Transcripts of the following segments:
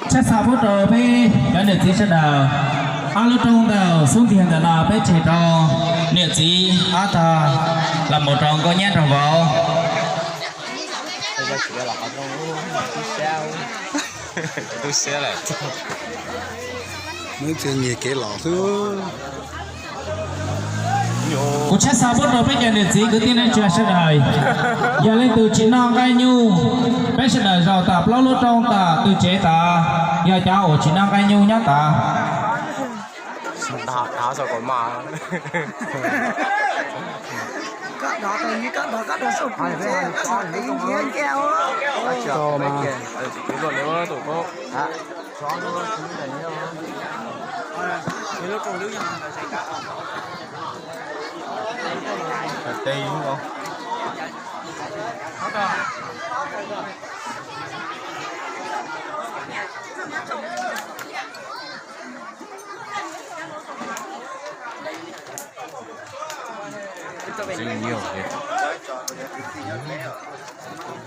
Tshaj xa pub rau peb cov niam txiv sawv daws, ob lub rooj ntawm xub ntiag ntawm no peb tseg rau niam txiv ob tog los mus rau nkauj nyab nraug vauv. Tub siab lawm. Nyiag kev los xwb. Kuv tshaj xa pub rau peb cov niam txiv kwv tij neej tsa sawv daws, yog leej twg tsis noj nqaij nyuj, peb sawv daws zaum tas plaub lub rooj tas tw tsev tas, yog cov uas tsis noj nqaij nyuj nyob tas.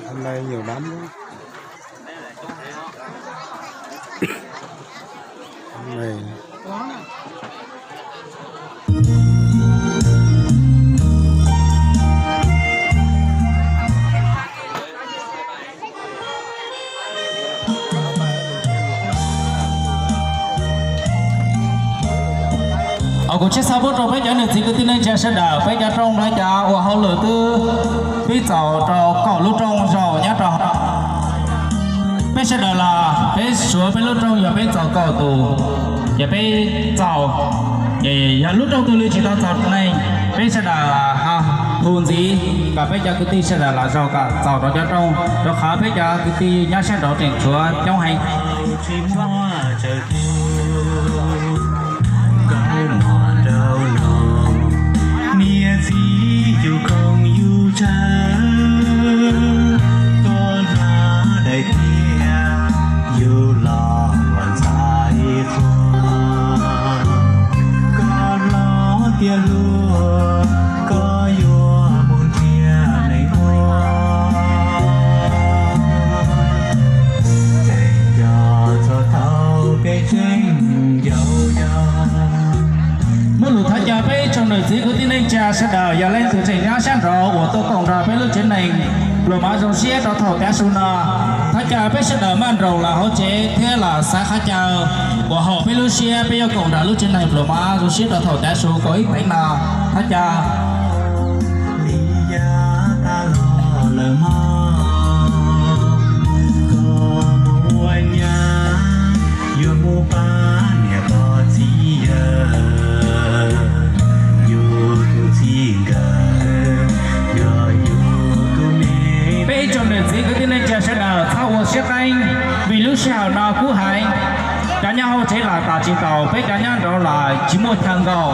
Hôm nay nhiều lắm. Hôm nay Kuv tshaj xa pub rau peb cov niam txiv kwv tij neej tsa sawv daws, peb cov rooj no cov ua hauj lwm twb pib txaus rau kaum lub rooj zaum nyob rau peb sawv daws los peb suav peb lub rooj yog peb txaus kaum tus, ces peb txaus, ces yog lub rooj twg li tsis tau txaus neeg, peb sawv daws hu ntxiv kom peb cov kwv tij sawv daws los zaum kom txaus rau cov rooj, rau qhov peb cov kwv tij nyob sab nraud tseem tshuav coob heev. Tsis muaj tsawg tus, nkauj mog nraug nus, niam txiv yus koom yus tsawg, koj hnav daim tiab yus los ua ntxhais qhua, koj hlob tiag luag, koj yuav mus nrhiav neeg ua. Tseem yog txog thaum peb tseem yau yog. Muaj lus thov caw peb tsoom niam txiv kwv tij neej tsa sawv daws, yog leej twg tseem nyob sab nraud uas tuaj koom nrog peb lub tsev neeg pluas mov zoo siab rau thaum tav su no, thov caw peb sawv daws maj nroos los hauv tsev thiab los xav qhov chaw uas haum peb lub siab, peb yuav koom nrog lub tsev neeg pluas mov zoo siab rau thaum tav su kaum ib teev no. Thov caw. Li yav tas los lawm mog, koj mus ua nyab, yuav mus pab niam pog txiv yawg, yus tus txij nkawm, yog yus tus me. Peb ib tsoom niam txiv kwv tij neej tsa sawv daws txhob ua siab qeeb, vim lub sij hawm no kub heev. Cov nyob hauv tsev los tos tsis taus, peb cov nyob nraud los tsis muaj chaw nkaum.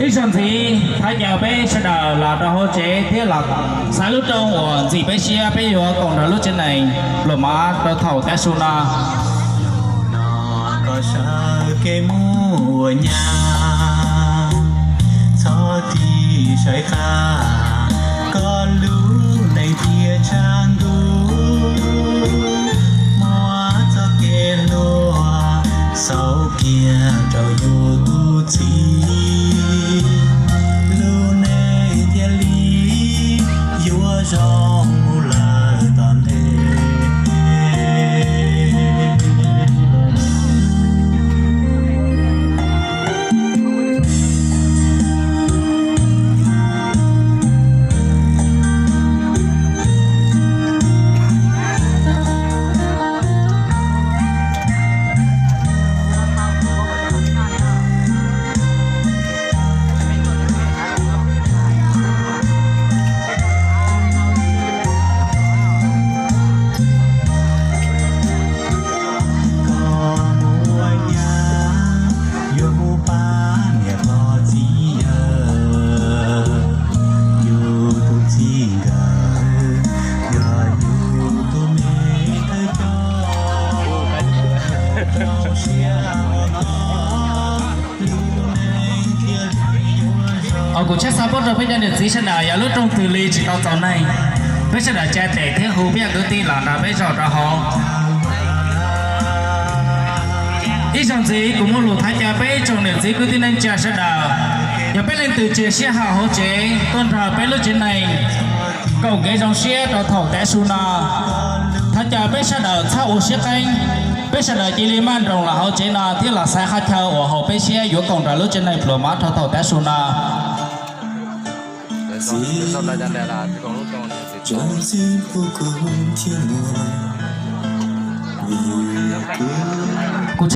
Ib zaug ntxiv thov caw peb sawv daws los rau hauv tsev thiab los xaiv lub rooj uas ntxim peb siab, peb yuav koom nrog lub tsev neeg pluas mov rau thaum tav su no. Koj sawv kev mus ua nyab, txhob tig saib qab, koj lub neej thiaj tshav ntuj, muab txoj kev hluas xaus kiag rau yus tus txij, lub neej thiaj li yuav zoo mus lawm tom ntej. Koj mus ua nyab, yuav mus pab niam pog txiv yawg, yus tus txij nkawm, yog yus tus me thawj coj, rau siab ua koj. Kuv tshaj xa pub rau peb cov niam txiv sawv daws, yog lub rooj twg li tsis tau txaus neeg, peb sawv daws tsa tes thiab hu peb cov kwv tij los nrog peb zaum rau hauv. Ntxiv kuv muaj lus thov caw peb tsoom niam txiv kwv tij neej tsa sawv daws, yog peb leej twg tseem sij hawm hauv tsev tuaj nrog peb lub tsev neeg koom kev zoo siab rau thaum tav su no, thov caw peb sawv daws txhob ua siab qeeb. Peb sawv daws cia li maj nroos los hauv tsev no thiab los xaiv qhov chaw uas haum peb siab yuav koom nrog lub tsev neeg pluas mov rau thaum tav su no. Kuv